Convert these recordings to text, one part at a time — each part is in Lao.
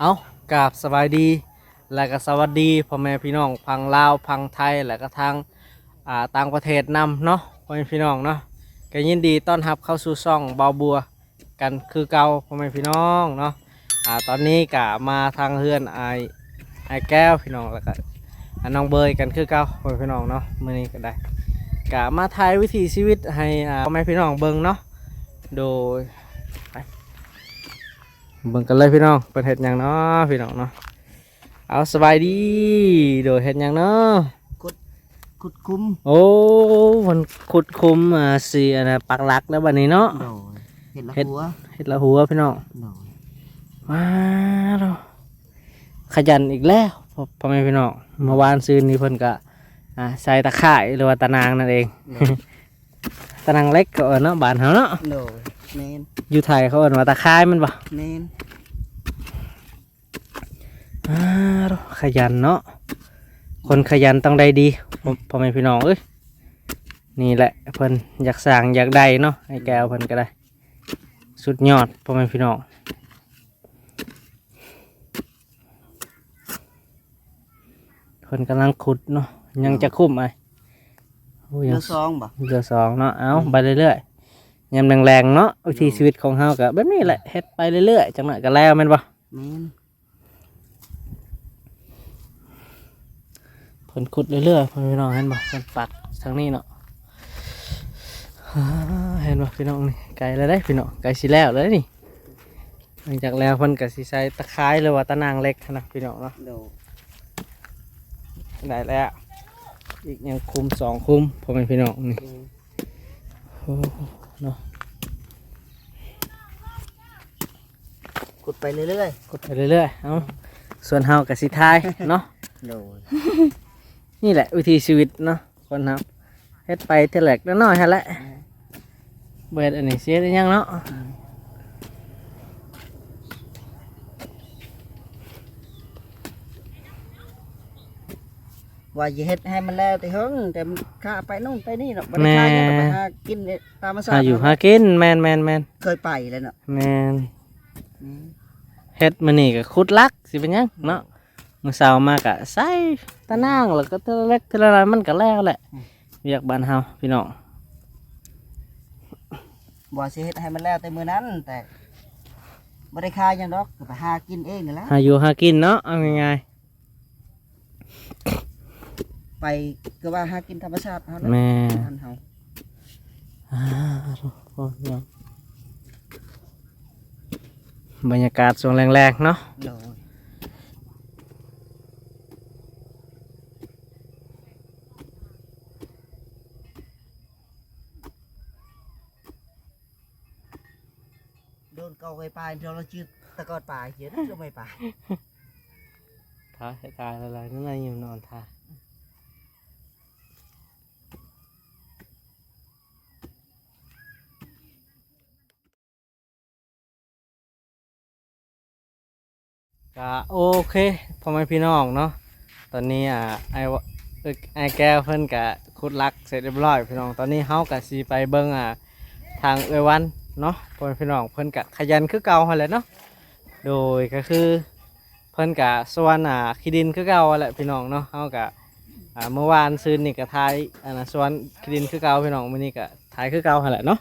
ເອົາ ກາບສະບາຍດີ ແລະກະສະຫວັດດີພໍ່ແມ່ພີ່ນ້ອງຝັ່ງລາວ, ຝັ່ງໄທ ແລະກະທາງ ອ່າ ຕ່າງປະເທດນຳເນາະ ພໍ່ແມ່ພີ່ນ້ອງເນາະ. ກະຍິນດີຕ້ອນຮັບເຂົ້າສູ່ຊ່ອງເບົາບົວກັນຄືເກົ່າ ພໍ່ແມ່ພີ່ນ້ອງເນາະ. ອ່າ ຕອນນີ້ກະມາທາງເຮືອນອ້າຍ ອ້າຍແກ້ວພີ່ນ້ອງ ແລະກະ ອ່າ ນ້ອງເບີຍກັນຄືເກົ່າ ພໍ່ແມ່ພີ່ນ້ອງເນາະ. ມື້ນີ້ກະໄດ້ ກະມາຖ່າຍວິຖີຊີວິດໃຫ້ ອ່າ ພໍ່ແມ່ພີ່ນ້ອງເບິ່ງເນາະ. ໂດຍ ໄປ ເບິ່ງກັນເລີຍພີ່ນ້ອງ ເພິ່ນເຮັດຫຍັງເນາະພີ່ນ້ອງເນາະ. ເອົາ ສະບາຍດີ. ໂດຍ ເຮັດຫຍັງເນາະ? ຂຸດ ຂຸດຂຸມ. ໂອ້ ເພິ່ນຂຸດຂຸມ ອ່າ ຊິ ອັນນ່າ ປັກຫຼັກແລ້ວບັດນີ້ເນາະ. ໂດຍ ເຮັດລະຫົວ ເຮັດລະຫົວພີ່ນ້ອງ. ໂດຍ ວ້າວ ຂະຫຍັນອີກແລ້ວ ພໍ່ ພໍ່ແມ່ພີ່ນ້ອງ. ເມື່ອວານຊືນນີ້ເພິ່ນກະ ອ່າ ໃສ່ຕາຂ່າຍ ຫຼືວ່າຕາໜ່າງນັ້ນເອງ. ໂດຍ ຕາໜ່າງເຫຼັກເຂົາເອີ້ນເນາະ ບ້ານເຮົາເນາະ. ໂດຍ ແມ່ນ ຢູ່ໄທເຂົາເອີ້ນວ່າຕາຂ່າຍແມ່ນບໍ່? ແມ່ນ. ອ້າວ ຂະຫຍັນເນາະ ຄົນຂະຫຍັນຕ້ອງໄດ້ດີ ພໍ່ ພໍ່ແມ່ພີ່ນ້ອງເອີຍ. ນີ້ແຫຼະ ເພິ່ນຢາກສ້າງຢາກໄດ້ເນາະ ອ້າຍແກ້ວເພິ່ນກະໄດ້ ສຸດຍອດ ພໍ່ແມ່ພີ່ນ້ອງ. ເພິ່ນກຳລັງຂຸດເນາະ. ຍັງຈັກຂຸມອ້າຍ? ໂອ້ ເຫຼືອສອງບໍ່? ເຫຼືອສອງເນາະ. ເອົາ ອືມ ໄປເລື້ອຍໆ ຍາມແລງໆເນາະ. ວິຖີຊີວິດຂອງເຮົາກະແບບນີ້ແຫຼະ ເຮັດໄປເລື້ອຍໆ ຈັກໜ້ອຍກະແລ້ວແມ່ນບໍ່? ແມ່ນ. ເພິ່ນຂຸດເລື້ອຍໆ ພໍ່ແມ່ພີ່ນ້ອງ ເຫັນບໍ່? ເພິ່ນປັກທາງນີ້ເນາະ. ອ່າ ເຫັນບໍ່ພີ່ນ້ອງ? ນີ້ໃກ້ແລ້ວເດ້ພີ່ນ້ອງ ໃກ້ຊິແລ້ວແລ້ວນີ້. ຫຼັງຈາກແລ້ວເພິ່ນກະຊິໃສ່ຕາຂ່າຍ ຫຼືວ່າຕາໜ່າງເຫຼັກຫັ້ນນະພີ່ນ້ອງເນາະ. ໂດຍ ໄດ້ແລ້ວ ອີກຍັງຂຸມສອງຂຸມ ພໍ່ແມ່ພີ່ນ້ອງນີ້. ໂດຍ ໂອ້ ເນາະ ຂຸດໄປເລື້ອຍໆ ຂຸດໄປເລື້ອຍໆ. ເອົາ ສ່ວນເຮົາກະຊິຖ່າຍເນາະ. ໂດຍ ນີ້ແຫຼະວິຖີຊີວິດເນາະ ຄົນເຮົາເຮັດໄປເທື່ອເລັກເທື່ອນ້ອຍຫັ້ນແຫຼະ. ບໍ່ເຮັດອັນນີ້ຊິເຮັດອີ່ຫຍັງເນາະ. ອືມ ວ່າຊິເຮັດໃຫ້ມັນແລ້ວແຕ່ເຫິງ ແຕ່ມັນຄາໄປໂນ່ນໄປນີ້ເນາະ ບໍ່ໄດ້ຄາຫຍັງດອກ. ໂດຍ ໄປຫາກິນຕາມມະຊາດ ຫາຢູ່ຫາກິນ. ແມ່ນໆໆ ເຄີຍໄປແລ້ວເນາະ. ແມ່ນ ອືມ ເຮັດມື້ນີ້ກະຂຸດຫຼັກ ຊິເປັນຫຍັງເນາະ. ມື້ເຊົ້າມາກະໃສ່ຕາໜ່າງ ແລ້ວກະເທື່ອເລັກເທື່ອນ້ອຍ ມັນກະແລ້ວແຫຼະ. ອືມ ວຽກບ້ານເຮົາພີ່ນ້ອງ ວ່າຊິເຮັດໃຫ້ມັນແລ້ວແຕ່ມື້ນັ້ນ ແຕ່ບໍ່ໄດ້ຄາຫຍັງດອກ ກະໄປຫາກິນເອງຫັ້ນແຫຼະ. ຫາຢູ່ຫາກິນເນາະ ເອົາງ່າຍໆ ໄປກະວ່າຫາກິນທຳມະຊາດເຮົາແຫຼະ. ແມ່ນ ບ້ານເຮົາ. ອ່າ ໂອ້ ພີ່ນ້ອງ ບັນຍາກາດຊ່ວງແລງໆເນາະ. ໂດຍ ໂດນເກົາໄປປາຍ ໂດນລະຈື່ຕະກອດປາຍ ເຈັບ ລະໄປປາຍ. ຖ້າໃຫ້ຕາຍລະລາຍ ນັ້ນນະ ຢູ່ນອນທ່າ. ກະໂອເຄ ພໍ່ແມ່ພີ່ນ້ອງເນາະ. ຕອນນີ້ ອ່າ ອ້າຍ ເອີ ອ້າຍແກ້ວເພິ່ນກະຂຸດຫຼັກເສັດຮຽບຮ້ອຍພີ່ນ້ອງ. ຕອນນີ້ເຮົາກະຊິໄປເບິ່ງ ອ່າ ທາງເອື້ອຍວັນເນາະ ພໍ່ແມ່ພີ່ນ້ອງ. ເພິ່ນກະຂະຫຍັນຄືເກົ່າຫັ້ນແຫຼະເນາະ. ໂດຍ ກະຄືເພິ່ນກະສວນ ອ່າ ຂີ້ດິນຄືເກົ່າຫັ້ນແຫຼະພີ່ນ້ອງເນາະ. ເຮົາກະ ອ່າ ມື້ວານຊືນນີ້ກະຖ່າຍ ອັນນ່າ ສວນຂີ້ດິນຄືເກົ່າພີ່ນ້ອງ. ມື້ນີ້ກະຖ່າຍຄືເກົ່າຫັ້ນແຫຼະເນາະ.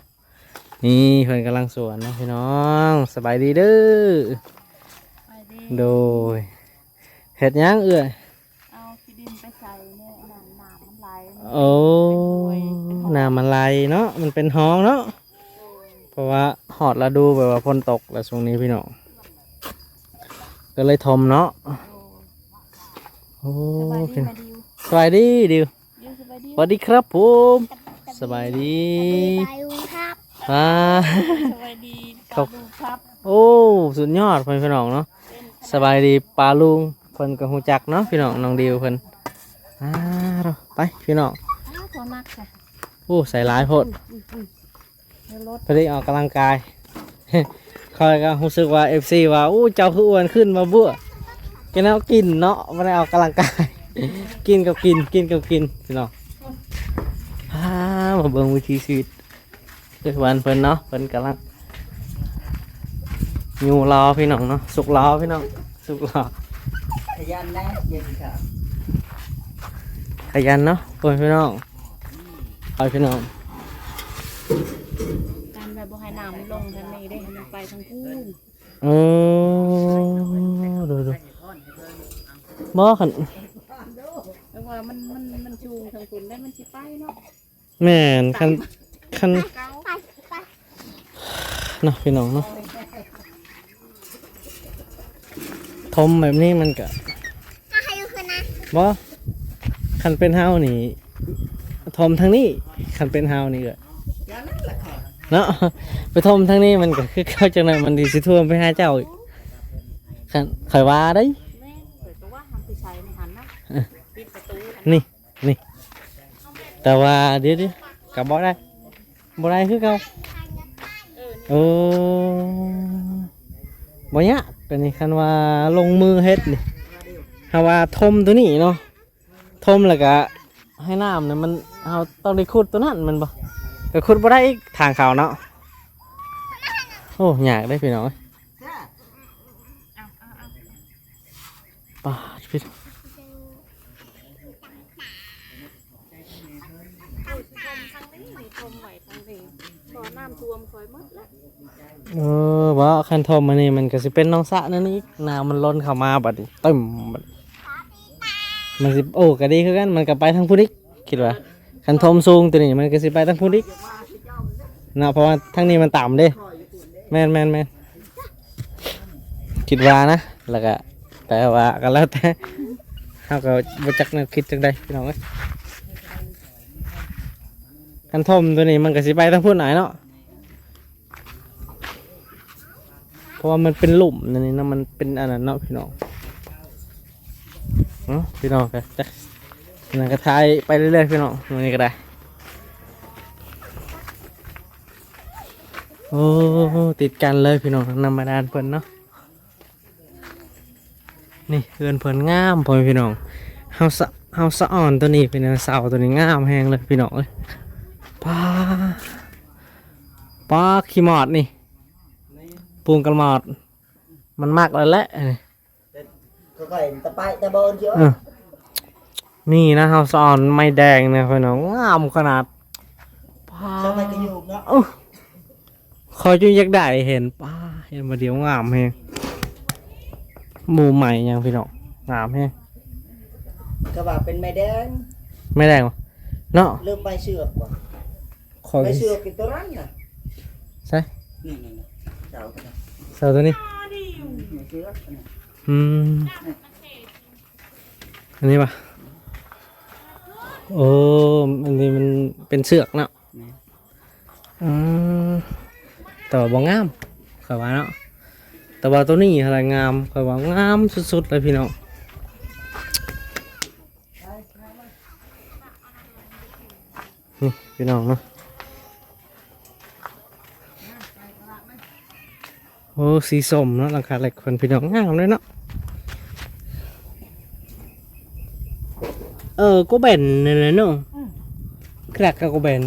ນີ້ເພິ່ນກຳລັງສວນເນາະພີ່ນ້ອງ. ສະບາຍດີເດີ. ສະບາຍດີ. ໂດຍ ເຮັດຫຍັງເອື້ອຍ? ເອົາຂີ້ດິນໄປໃສ່ໃນນັ້ນ ນ້ຳມັນໄຫຼ. ໂອ້ ເປັນຫ້ວຍ ເປັນຫ້ວຍ ນ້ຳມັນໄຫຼເນາະ ມັນເປັນຮ່ອງເນາະ. ໂດຍ ເພາະວ່າຮອດລະດູແບບວ່າຝົນຕົກແລ້ວຊ່ວງນີ້ພີ່ນ້ອງ ກະເລີຍຖົມເນາະ. ໂດຍ ໂອ້ ສະບາຍດີ ພີ່ນ້ອງ ສະບາຍດີດິວ. ສະບາຍດີ ສະຫວັດດີຄັບຜົມ. ສະບາຍດີ ສະບາຍດີ ປ້າລຸງຄັບ. ປ້າ ສະບາຍດີ ຂອບ ປ້າລຸງຄັບ. ໂອ້ ສຸດຍອດ ພໍ່ແມ່ພີ່ນ້ອງເນາະ. ສະບາຍດີປ້າລຸງ ເພິ່ນກະຮູ້ຈັກເນາະພີ່ນ້ອງ ນ້ອງດິວເພິ່ນ. ອ່າ ໄປພີ່ນ້ອງ. ອ້າວ ໂຕໜັກແທ້. ໂອ້ ໃສ່ຫຼາຍໂພດ. ອືມ ອືມ ອືມ ພໍດີອອກກຳລັງກາຍ. ຂ້ອຍກະຮູ້ສຶກວ່າ ເອັຟຊີ ວ່າ ໂອ້ ເຈົ້າຄືອ້ວນຂຶ້ນມາບົ້ວ. ກະແນວກິນເນາະ ບໍ່ໄດ້ອອກກຳລັງກາຍ. ກິນກັບກິນ ກິນກັບກິນ ພີ່ນ້ອງ. ພາມາເບິ່ງວິຖີຊີວິດເອື້ອຍວັນເພິ່ນເນາະ. ເພິ່ນກຳລັງຍູ້ລໍພີ່ນ້ອງເນາະ ສຸກລໍພີ່ນ້ອງ. ທຸກຫຼໍ່ ຂະຫຍັນນະ ເຢັນຄ່ະ ຂະຫຍັນເນາະ ໂອ້ຍ ພີ່ນ້ອງ ໂອ້ຍ ພີ່ນ້ອງ ກັນແບບບໍ່ໃຫ້ນ້ຳມັນລົງທາງນີ້ເດ້ ໃຫ້ມັນໄປທາງພຸ້ນ. ເອີ ໂດຍໆ ບໍ່ ຄັນ ແຕ່ວ່າມັນ ມັນ ມັນສູງທາງພຸ້ນໄດ໋ ມັນຊິໄປເນາະ. ແມ່ນ ຄັນ ຄັນ ເນາະ ພີ່ນ້ອງເນາະ ຖົມແບບນີ້ມັນກະ ບໍ່ ຄັນເປັນເຮົານີ້ຖົມທາງນີ້ ຄັນເປັນເຮົານີ້ເອີຍ ເນາະ ໄປຖົມທາງນີ້ມັນກະຄືເກົ່າ ຈັກໜ້ອຍມັນຊິຖ້ວມໄປຫາເຈົ້າອີກ ຄັນຂ້ອຍວ່າໄດ໋ ແມ່ນ ຂ້ອຍກະວ່າເຮົາໄປໃສ່ໃນຫັ້ນນະ ເອີ ປິດປະຕູ ນີ້ ນີ້ ແຕ່ວ່າ ດຽວໆ ກະບໍ່ໄດ້ ບໍ່ໄດ້ຄືເກົ່າ ເອີ ໂອ້ ບໍ່ຍາກ ໂຕນີ້ ຄັນວ່າລົງມືເຮັດນີ້ ເຮົາວ່າຖົມໂຕນີ້ເນາະ ຖົມແລ້ວກະໃຫ້ນ້ຳນີ້ມັນ ເຮົາຕ້ອງໄດ້ຂຸດໂຕນັ້ນແມ່ນບໍ່ ກະຂຸດບໍ່ໄດ້ອີກ ທາງເຂົ້າເນາະ ໂອ້ ຍາກເດ້ພີ່ນ້ອງເອີຍ ປາດ ເອີ ບໍ່ ຄັນຖົມອັນນີ້ມັນກະຊິເປັນໜອງສະນັ້ນອີກ ນ້ຳມັນລົ້ນເຂົ້າມາບັດນີ້ ຕຶ້ມ ບັດນີ້ ມັນຊິ ໂອ້ ກະດີຄືກັນ ມັນກະໄປທາງພຸ້ນອີກ ຄິດວ່າ ຄັນຖົມສູງໂຕນີ້ມັນກະຊິໄປທາງພຸ້ນອີກເນາະ ເພາະວ່າທາງນີ້ມັນຕ່ຳເດ້ ແມ່ນໆໆ ຄິດວ່ານະ ແລ້ວກະ ແຕ່ວ່າກະແລ້ວແຕ່ ເຮົາກະບໍ່ຈັກແນວຄິດຈັ່ງໃດພີ່ນ້ອງເອີຍ ຄັນຖົມໂຕນີ້ມັນກະຊິໄປທາງພຸ້ນອ້າຍເນາະ ເພາະວ່າມັນເປັນຫຼຸມອັນນີ້ນະ ມັນເປັນອັນນັ້ນເນາະພີ່ນ້ອງ ເນາະ ພີ່ນ້ອງກະຈັກ ນັ້ນກະຖ່າຍໄປເລື້ອຍໆ ພີ່ນ້ອງ ມື້ນີ້ກະໄດ້ ໂອ້ ຕິດກັນເລີຍພີ່ນ້ອງ ນຳບາດານເພິ່ນເນາະ ນີ້ເຮືອນເພິ່ນງາມ ພໍ່ແມ່ພີ່ນ້ອງ ເຮົາສະ ເຮົາສະອອນໂຕນີ້ ເປັນເສົາໂຕນີ້ງາມແຮງເລີຍພີ່ນ້ອງເອີຍ ປາ ປາ ຂີ້ໝອດນີ້ ປູງກັນໝອດ ມັນມັກແລ້ວແຫຼະ ເອີ ນີ້ນະ ເຮົາສະອອນໄມ້ແດງນະພີ່ນ້ອງ ງາມຂະໜາດ ປາ ເຈົ້າໄມ້ກະຫຍູກເນາະ ເອີ ຂ້ອຍຈຸຢາກໄດ້ເຫັນ ປາ ເຫັນບາດດຽວງາມແຮງ ໝູ່ໄມ້ຫຍັງພີ່ນ້ອງ ງາມແຮງ ກະວ່າເປັນໄມ້ແດງ ໄມ້ແດງຫວາ ເນາະ ຫຼືໄມ້ເຊືອກຫວາ ຂ້ອຍ ໄມ້ເຊືອກໂຕນັ້ນນະ ໃສ ນີ້ໆໆ ເສົາໂຕນີ້ ເສົາໂຕນີ້ ອືມ ໄມ້ເຊືອກ ອືມ ອັນນີ້ຫວາ ໂອ້ ອັນນີ້ມັນເປັນເຊືອກເນາະ ແມ່ນ ອືມ ແຕ່ວ່າບໍ່ງາມ ຂ້ອຍວ່າເນາະ ແຕ່ວ່າໂຕນີ້ຫັ້ນລະງາມ ຂ້ອຍວ່າງາມສຸດໆເລີຍພີ່ນ້ອງ ນີ້ພີ່ນ້ອງເນາະ ໂອ້ ສີສົ້ມເນາະ ຫຼັງຄາເຫຼັກເພິ່ນພີ່ນ້ອງ ງາມເລີຍເນາະ ເອີ ກະແບນນັ້ນແຫຼະເນາະ ອືມ ຄັກກະແບນ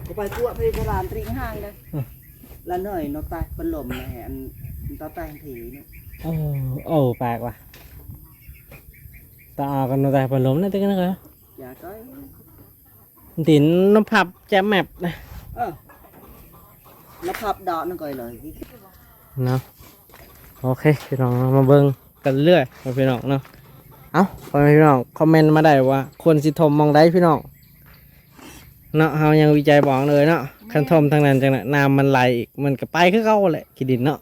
ກະໄປກົວະໄປຕະຫຼາດຕຣີງຫ້າງເດີ ອືມ ລະໜ້ອຍນອກຕາຍເປັນລົມແນ່ ອັນ ນອກຕາຍເທນີ້ ໂອ້ ໂອ້ ແປກວ່າ ຕາອາກັນນອກຕາຍເປັນລົມນະ ຕິກະນະ ຢາກ ຕິນນຳພັບແຈມແມັບ ເອີ ນຳພັບດອກນັ້ນກະເລີຍເນາະ ໂອເຄ ພີ່ນ້ອງເນາະ ມາເບິ່ງກັນເລື້ອຍພີ່ນ້ອງເນາະ ເອົ້າ ພໍ່ແມ່ພີ່ນ້ອງຄອມເມັນມາໄດ້ວ່າຄວນຊິຖົມໝ່ອງໃດພີ່ນ້ອງເນາະ ເຮົາຍັງວິໄຈບໍ່ອອກເລີຍເນາະ ຄັນຖົມທາງນັ້ນຈັ່ງນັ້ນ ນ້ຳມັນໄຫຼອີກ ມັນກະໄປຄືເກົ່າແຫຼະ ຂີ້ດິນເນາະ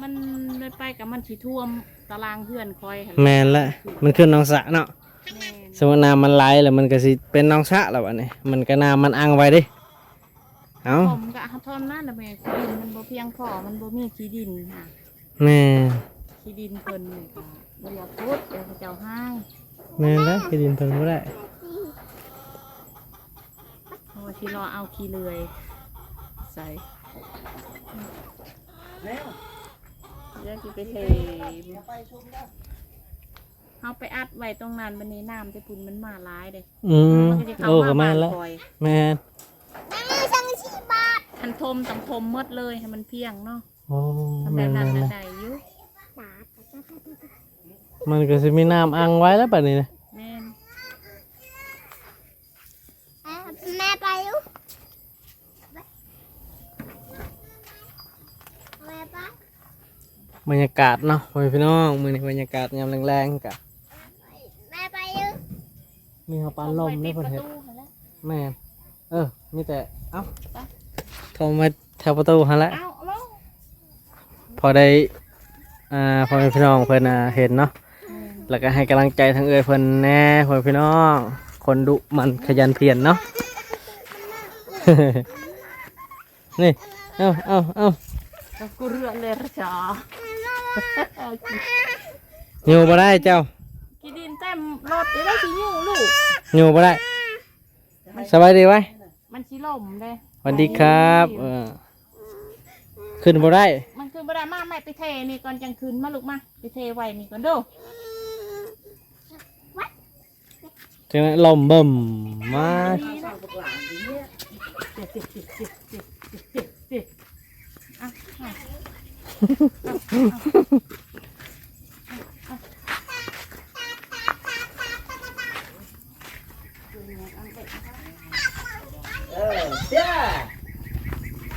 ມັນໄປກະມັນຊິຖ້ວມຕາລາງເຮືອນຂ້ອຍຫັ້ນ ແມ່ນແຫຼະ ມັນຂຶ້ນໜອງສະເນາະ ແມ່ນ ສົມມຸດນ້ຳມັນໄຫຼແລ້ວ ມັນກະຊິເປັນໜອງສະແລ້ວບາດນີ້ ມັນກະນ້ຳມັນອັ່ງໄວ້ເດ້ ເອົ້າ ຖົມກະເຮົາຖົມນັ້ນລະແມ່ ຂີ້ດິນມັນບໍ່ພຽງພໍ ມັນບໍ່ມີຂີ້ດິນຫາ ແມ່ນ ຂີ້ດິນເພິ່ນນີ້ກະບໍ່ຢາກຂຸດ ດຽວເຂົາເຈົ້າຮ້າຍ ແມ່ນແຫຼະ ຂີ້ດິນເພິ່ນບໍ່ໄດ້ ເພາະວ່າຊິລໍເອົາຂີ້ເລື່ອຍໃສ່ ແລ້ວ ດຽວຊິໄປເທ ເຮົາໄປອັດໄວ້ຕົງນັ້ນ ບາດນີ້ນ້ຳແຕ່ພຸ້ນມັນມາຫຼາຍເດ້ ອືມ ມັນກະຊິເຂົ້າ ໂອ້ ມາ ກະແມ່ນແຫຼະ ບ້ານຂ້ອຍ ແມ່ນ ຄັນຖົມຕ້ອງຖົມໝົດເລີຍໃຫ້ມັນພຽງເນາະ ໂອ້ ແບບນັ້ນ ແມ່ນໆໆ ໄດ້ຢູ່ ບາດ ມັນກໍຊິມີນ້ຳອັ່ງໄວ້ແລ້ວບາດນີ້ນະ. ແມ່ນ. ແມ່ໄປຢູ່ ແມ່ໄປ. ບັນຍາກາດເນາະ ພໍ່ແມ່ພີ່ນ້ອງ ມື້ນີ້ບັນຍາກາດຍາມແລງໆ ກະ ແມ່ໄປຢູ່ ມີເຮົາປານລົມເດ້ເພິ່ນເຮັດ. ແມ່ນ. ເອີ ມີແຕ່ ເອົ້າ ໄປ ໂທມາແຖວປະຕູຫັ້ນແຫຼະ. ເອົ້າ ເອົາລົງ ພໍໄດ້ ອ່າ ພໍ່ແມ່ພີ່ນ້ອງເພິ່ນ ອ່າ ເຫັນເນາະ ແມ່ນ ແລ້ວກໍໃຫ້ກຳລັງໃຈທາງເອື້ອຍເພິ່ນແດ່ ພໍ່ແມ່ພີ່ນ້ອງ ຄົນດຸໝັ່ນຂະຫຍັນພຽນເນາະ. ນີ້ ເອົາ ເອົາ ເອົາ ກັບກູເຮືອນເລີຍລະຈາ ຢູ່ບໍ່ໄດ້ເຈົ້າ ຂີ້ດິນເຕັມລົດ ໄດ້ຊິຢູ່ລູກ ຢູ່ບໍ່ໄດ້. ສະບາຍດີໄວ້ ມັນຊິລົ້ມເດ້. ສະຫວັດດີຄັບ. ເອີ ຂຶ້ນບໍ່ໄດ້ ມັນຂຶ້ນບໍ່ໄດ້. ມາ ແມ່ໄປເທນີ້ກ່ອນ ຈັ່ງຂຶ້ນມາລູກ ມາ ໄປເທໄວ້ນີ້ກ່ອນເດີ້. ຈັ່ງນັ້ນລົ້ມເບິ່ມມາ.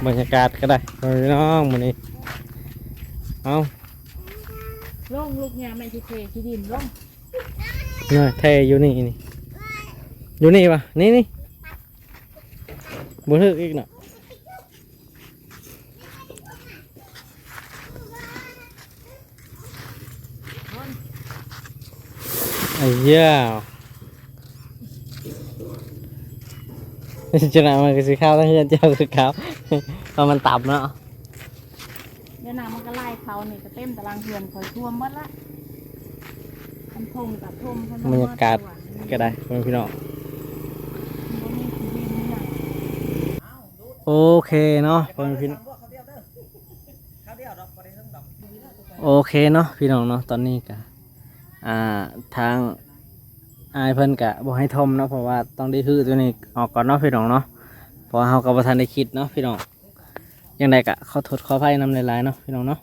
ບັນຍາກາດກໍໄດ້ພີ່ນ້ອງມື້ນີ້. ເອົາ ລົງລູກ ຍ່າແມ່ຊິເທຂີ້ດິນລົງ. ເນາະ ເທຢູ່ນີ້ນີ້ ຢູ່ນີ້ວະ ນີ້ນີ້ ບໍ່ຖືກອີກເນາະ. ໄອ້ເຫຍ ຈະນະ ມັນກໍຊິຂາວ ທັງເຮືອນເຈົ້າກໍຂາວ ເພາະມັນຕ່ຳເນາະ. ດຽວນ້ຳມັນກໍໄຫຼເຂົ້ານີ້ ກໍເຕັມຕາລາງເຮືອນຂ້ອຍ ຖ້ວມໝົດລະ. ຄັນທົ່ມກໍທົ່ມ ຄັນບໍ່ໝົດ ບັນຍາກາດກໍໄດ້ ພໍ່ແມ່ພີ່ນ້ອງ. ໂອເຄເນາະ ພໍ່ແມ່ພີ່ນ້ອງ ໂອເຄເນາະ ພີ່ນ້ອງເນາະ. ຕອນນີ້ກະ ອ່າ ທາງອ້າຍເພິ່ນກະບໍ່ໃຫ້ຖົມເນາະ ເພາະວ່າຕ້ອງໄດ້ຮື້ຕົວນີ້ອອກກ່ອນເນາະ ພີ່ນ້ອງເນາະ ເພາະວ່າເຮົາກໍບໍ່ທັນໄດ້ຄິດເນາະ ພີ່ນ້ອງ. ຈັ່ງໃດກະຂໍໂທດຂໍອະໄພນຳຫຼາຍໆເນາະ ພີ່ນ້ອງເນາະ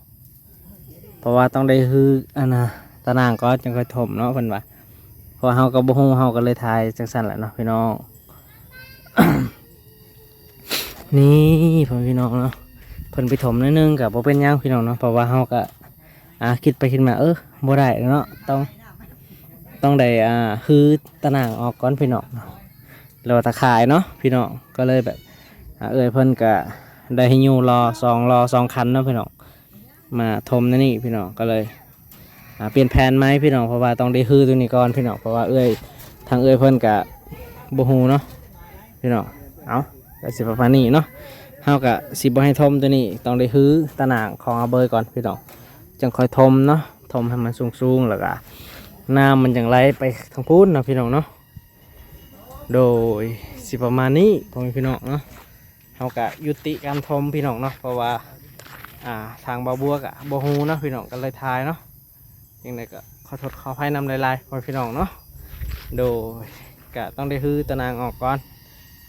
ເພາະວ່າຕ້ອງໄດ້ຮື້ ອັນນ່າ ຕາໜ່າງກ່ອນ ຈັ່ງຄ່ອຍຖົມເນາະ ເພິ່ນວ່າ. ເພາະວ່າເຮົາກໍບໍ່ຮູ້ ເຮົາກໍເລີຍຖ່າຍຈັ່ງຊັ້ນແຫຼະເນາະ ພີ່ນ້ອງ. ນີ້ ພໍ່ແມ່ພີ່ນ້ອງເນາະ ເພິ່ນໄປຖົມໜ້ອຍໜຶ່ງກໍບໍ່ເປັນຫຍັງ ພີ່ນ້ອງເນາະ ເພາະວ່າເຮົາກໍ ອ່າ ຄິດໄປຄິດມາ ເອີ ບໍ່ໄດ້ເນາະ ຕ້ອງ ຕ້ອງໄດ້ ອ່າ ຮື້ຕາໜ່າງອອກກ່ອນ ພີ່ນ້ອງເນາະ ຫຼືວ່າຕາຂ່າຍເນາະ ພີ່ນ້ອງ. ກໍເລີຍແບບ ອ່າ ເອື້ອຍເພິ່ນກໍໄດ້ໃຫ້ຍູ້ລໍ້ສອງລໍ້ສອງຄັນເນາະ ພີ່ນ້ອງ ມາຖົມໃນນີ້ ພີ່ນ້ອງ. ກໍເລີຍ ອ່າ ປ່ຽນແຜນໃໝ່ ພີ່ນ້ອງ ເພາະວ່າຕ້ອງໄດ້ຮື້ຕົວນີ້ກ່ອນ ພີ່ນ້ອງ ເພາະວ່າເອື້ອຍ ທາງເອື້ອຍເພິ່ນກະບໍ່ຮູ້ເນາະ ພີ່ນ້ອງ. ເອົ້າ ກະຊິປະມານນີ້ເນາະ ເຮົາກະຊິບໍ່ໃຫ້ຖົມຕົວນີ້ ຕ້ອງໄດ້ຮື້ຕາໜ່າງຂອງອາເບີຍກ່ອນ ພີ່ນ້ອງ ຈັ່ງຄ່ອຍຖົມເນາະ. ຖົມໃຫ້ມັນສູງໆ ແລ້ວກະນ້ຳມັນຈັ່ງໄຫຼໄປທາງພຸ້ນເນາະ ພີ່ນ້ອງເນາະ. ໂດຍ ຊິປະມານນີ້ ພໍ່ແມ່ພີ່ນ້ອງເນາະ. ເຮົາກະຍຸຕິການຖົມ ພີ່ນ້ອງເນາະ ເພາະວ່າ ອ່າ ທາງບ່າວບົວກະບໍ່ຮູ້ເນາະ ພີ່ນ້ອງ ກໍເລີຍຖ່າຍເນາະ. ຈັ່ງໃດກໍຂໍໂທດຂໍອະໄພນຳຫຼາຍໆ ພໍ່ແມ່ພີ່ນ້ອງເນາະ. ໂດຍ ກະຕ້ອງໄດ້ຮື້ຕາໜ່າງອອກກ່ອນ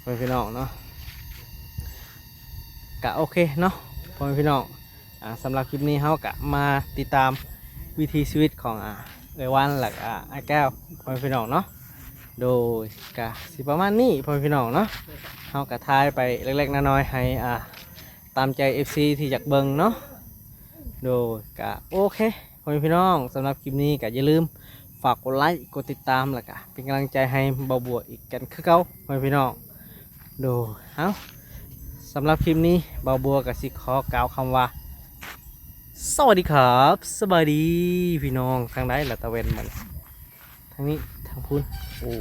ພໍ່ແມ່ພີ່ນ້ອງເນາະ. ກະໂອເຄເນາະ ພໍ່ແມ່ພີ່ນ້ອງ. ອ່າ ສຳລັບຄລິບນີ້ເຮົາກະມາຕິດຕາມວິຖີຊີວິດຂອງ ອ່າ ເອື້ອຍວັນ ແລະກະ ອ່າ ອ້າຍແກ້ວ ພໍ່ແມ່ພີ່ນ້ອງເນາະ. ໂດຍ ກະຊິປະມານນີ້ ພໍ່ແມ່ພີ່ນ້ອງເນາະ. ເຮົາກະຖ່າຍໄປເລັກໆນ້ອຍໆ ໃຫ້ ອ່າ ຕາມໃຈເອັຟຊີທີ່ຢາກເບິ່ງເນາະ. ໂດຍ ກະໂອເຄ ພໍ່ແມ່ພີ່ນ້ອງ ສຳລັບຄລິບນີ້ກະຢ່າລືມຝາກກົດໄລ ກົດຕິດຕາມ ແລະກະເປັນກຳລັງໃຈໃຫ້ບ່າວບົວອີກກັນຄືເກົ່າ ພໍ່ແມ່ພີ່ນ້ອງ. ໂດຍ ເອົ້າ ສຳລັບຄລິບນີ້ບ່າວບົວກໍຊິຂໍກ່າວຄຳວ່າ ສະຫວັດດີຄັບ ສະບາຍດີພີ່ນ້ອງ. ທາງໃດລະຕາເວັນມັນ ທາງນີ້ ທາງພຸ້ນ. ໂອ້